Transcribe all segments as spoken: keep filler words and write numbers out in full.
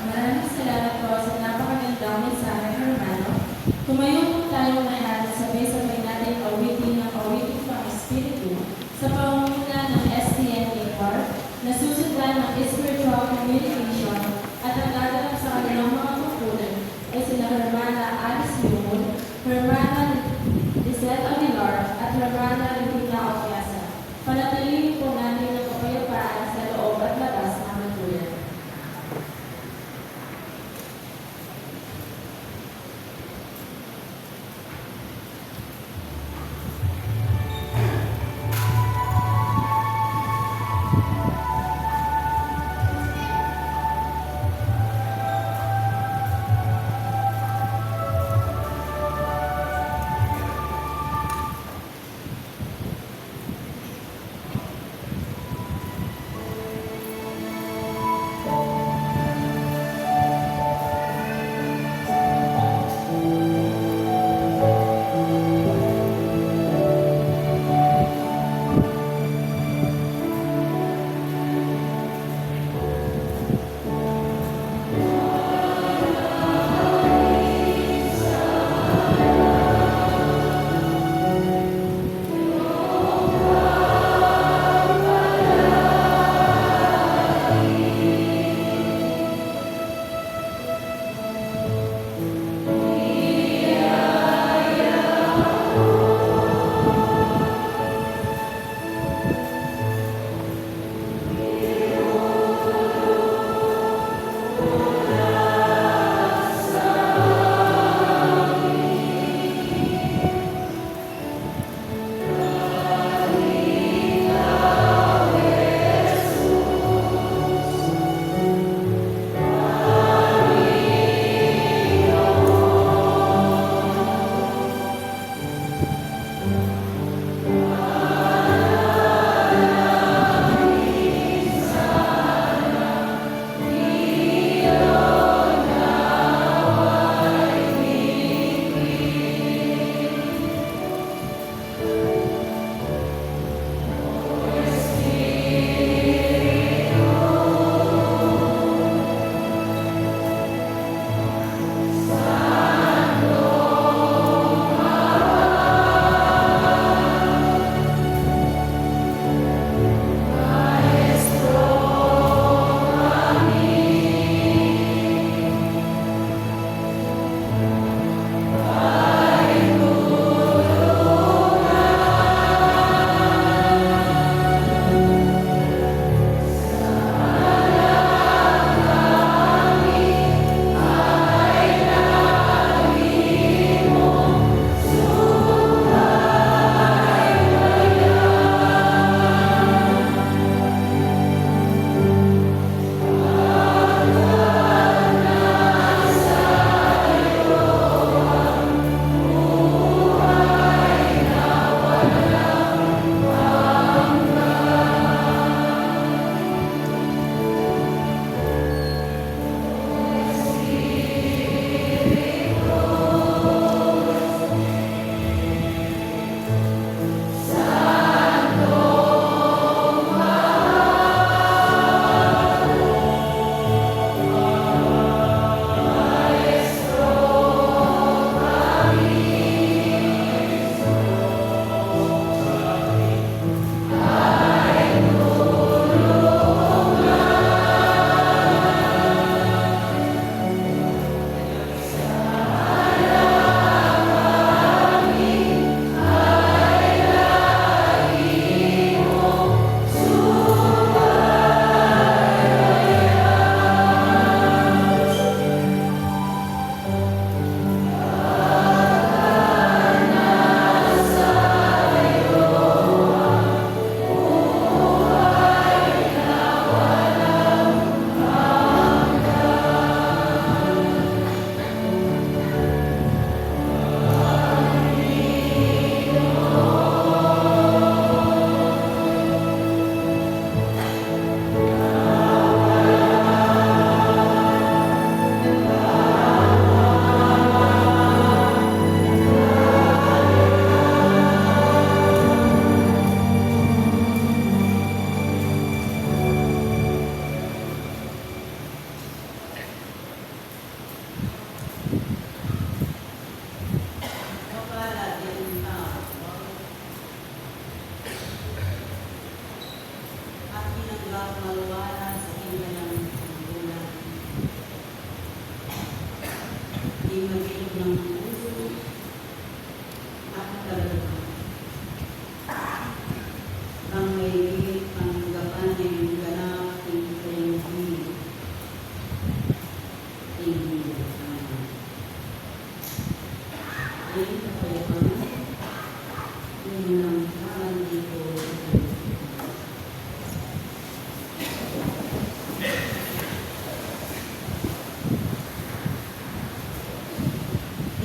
Maraming salamat po sa napakagandang mensahe, hermano. Tumayo po tayong lahat at sabay-sabay nating awitin ang awiting pang-espiritu sa pangunguna ng S T N A Corps, na susundan ng spiritual communication at ang dadarap sa kanilang mga tungkulin ay sina Hermana Alice Lumon, Hermana Lizelle Aguilar, at Hermana Lupita Oquiasa. Panatilihin po natin ang kapayapaan sa loob at labas ng Manduyan.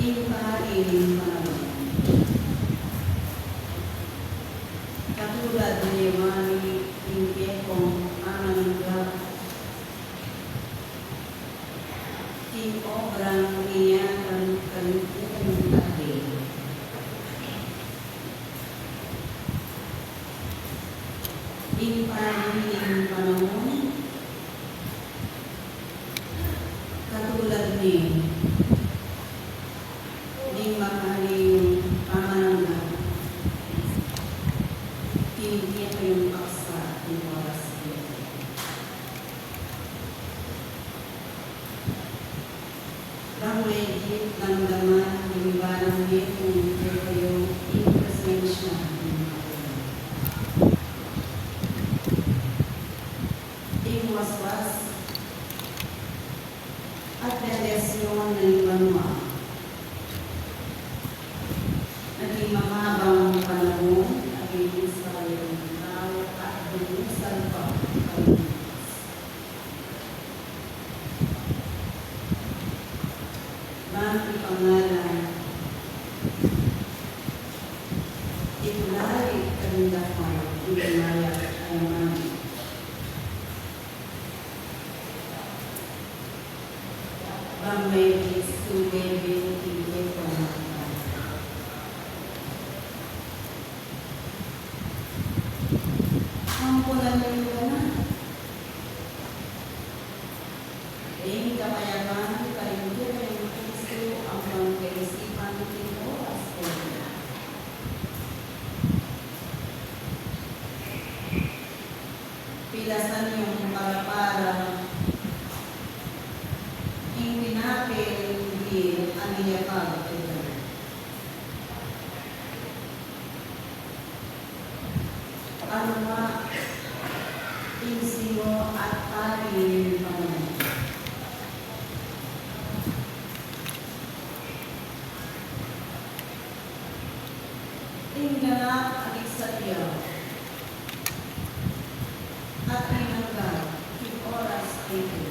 Ing pari ning panaun. Katulad ne wari ing kekong pamananggap, ing obrang miyatan karing kekong pari. Ing pari ning panaun, katulad ne ning makanyan pamananggap, king kekayung paksa ning oras iti. Bang maigit damdaman ning balang metung kekayu ing presensya ning Ginu. Ing waswas at bendisyun ning banua. Naging mahabang panaun, naging Israel ang tau at binusan pa ang Diyos. Bang ipangalan, itulay karing dakal, itulay at ayaman. Bang maigit subebe ing kekong pari. Ampunan yu la. Ing kapayapan karing kekong pusu ampong kaisipan king oras iti. Pilasan yung para-para ing pinapel di aniyapag ita. Alwa ing singo at pari ning panaun. Ing ganap a migsadya at minanggap king oras iti.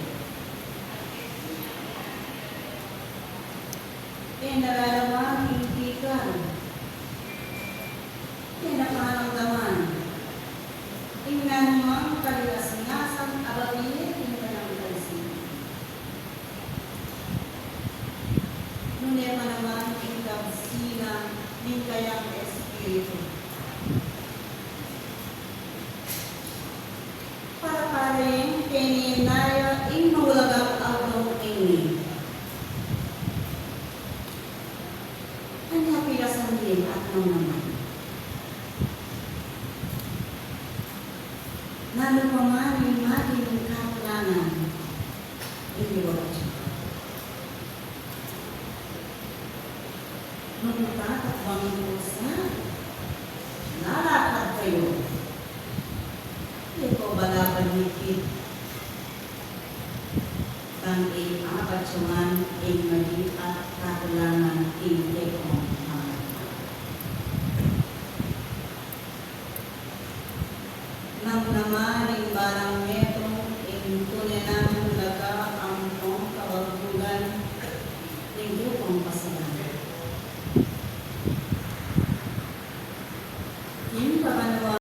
E na lalaman ing tikal, e na panamdaman ing nanumang kalingasingasan a babie king kayang kaisipan. Nune pa naman ing kabsilan ning kayang espiritu. Para-para ing peninayan ing maulagang aldo ngeni. Anya pilasan di at nung naman. Lalo pa man ing maging kakulangan ing liwat. Nung tatakbang ku sa lalakad kayu, e ko balaban higit bang e apat suman ing mali at kakulangan ing kekong